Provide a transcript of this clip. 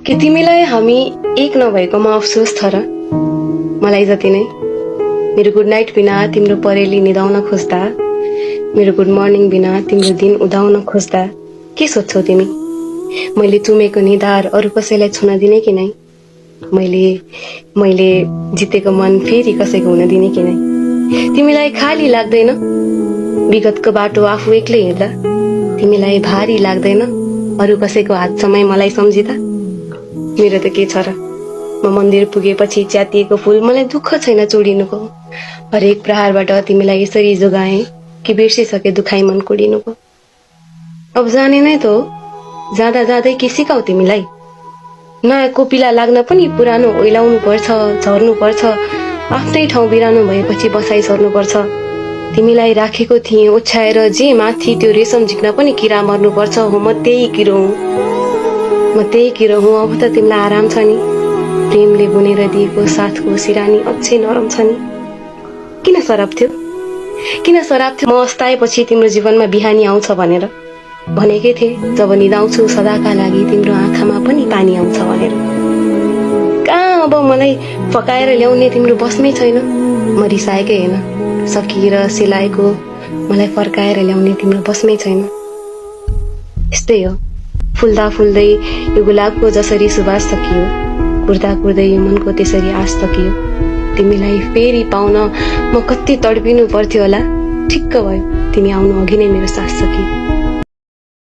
कि तिमीलाई हामी एक नभएकोमा अफसोस छ र? मलाई जति नै। मेरो गुड नाइट बिना तिम्रो परेली निदाउन खोज्दा, मेरो गुड मर्निङ बिना तिम्रो दिन उदाउन खोज्दा के सोध्छौ तिमी? मैले चुमेको निधार अरू कसैलाई छुन दिने कि नै? मैले जितेको मन फेरि कसैको हुन दिने कि नै? तिमीलाई खाली लाग्दैन विगतको बाटो आफू एक्लै हिँड्दा? तिमीलाई भारी लाग्दैन अरू कसैको हात समय मलाई सम्झिँदा? मेरो त के छ र, म मन्दिर पुगेपछि च्यातिएको फूल, मलाई दुःख छैन चोडिनुको। हरेक प्रहारबाट तिमीलाई यसरी जोगाएँ कि बिर्सिसके दुखाइ मन कुडिनुको। अब जाने नै त हो, जाँदा जाँदै के सिकाउ तिमीलाई? नयाँ कोपिला लाग्न पनि पुरानो ओइलाउनु पर्छ, झर्नु पर्छ। आफ्नै ठाउँ बिरानो भएपछि बसाइ सर्नु पर्छ। तिमीलाई राखेको थिएँ ओछ्याएर जे माथि, त्यो रेशम झिक्न पनि किरा मर्नु पर्छ। हो म त्यही किरो हुँ। अब त तिमीलाई आराम छ नि? प्रेमले बुनेर दिएको साथको सिरानी अझै नरम छ नि? किन सराप थियो म अस्ताएपछि तिम्रो जीवनमा बिहानी आउँछ भनेर? भनेकै थिएँ जब निदाउँछु सदाका लागि तिम्रो आँखामा पनि पानी आउँछ भनेर। कहाँ अब मलाई फकाएर ल्याउने तिम्रो बसमै छैन। म रिसाएकै होइन, सकिएर सिलाएको मलाई फर्काएर ल्याउने तिम्रो बसमै छैन। यस्तै हो, फुल्दा फुल्दै यो गुलाबको जसरी सुवास सकियो, कुर्दा कुर्दै यो मनको त्यसरी आश सकियो। तिमीलाई फेरि पाउन म कति तडपिनु पर्थ्यो होला। ठिक्क भयो, तिमी आउनु अघि नै मेरो सास सकियो।